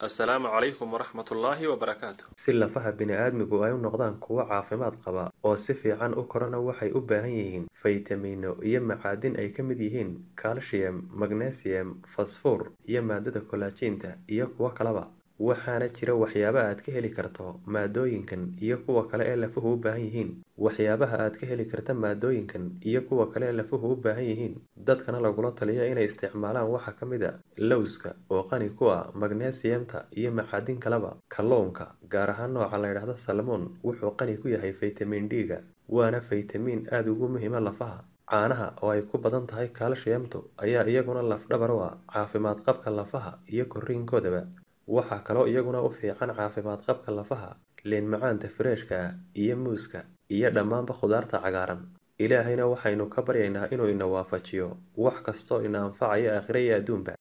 Assalaamu calaykum waraxmatullaahi wabarakaatu. Si lafaha bini'aadmigu ay u noqdaan kuwo caafimaad qaba oo si fiican u korana, waxay u baahan yihiin faytamiino iyo macaadin ay ka mid yihiin kaalshiyam, magnesium, fosfoor iyo maadada kolaajiinta iyo kuwo kaleba. Waxaana jira waxyaabo aad ka heli karto maadooyinkan iyo kuwa kale ee lafuhu u baahan yihiin. Waxyaabaha aad ka heli karta maadooyinkan iyo kuwa kale ee lafuhu u baahan yihiin, dadkana lagula taliyo inay isticmaalaan, waxaa ka mid ah lowska oo qani ku ah magnesium-ta iyo macaadin kaleba. Kalluunka, gaar ahaan nooca la yidhaahdo salmon, wuxuu qani ku yahay faytamiin D-ga, waana faytamiin aad ugu muhiima lafaha. Caanaha oo ay ku badan tahay kaalshiyamtu ayaa iyaguna laf-dhabar u ah caafimaad qabka lafaha iyo korriinkoodaba. Waxaa kaloo iyaguna u fiican caafimaad qabka lafaha liin macaanta fresh-ka ah iyo muuska iyo dhammaanba khudaarta cagaaran. Ilaahayna waxaynu ka baryaynaa inuu ina waafajiyo wax kastoo ina anfacaya aakhiro iyo adduunba.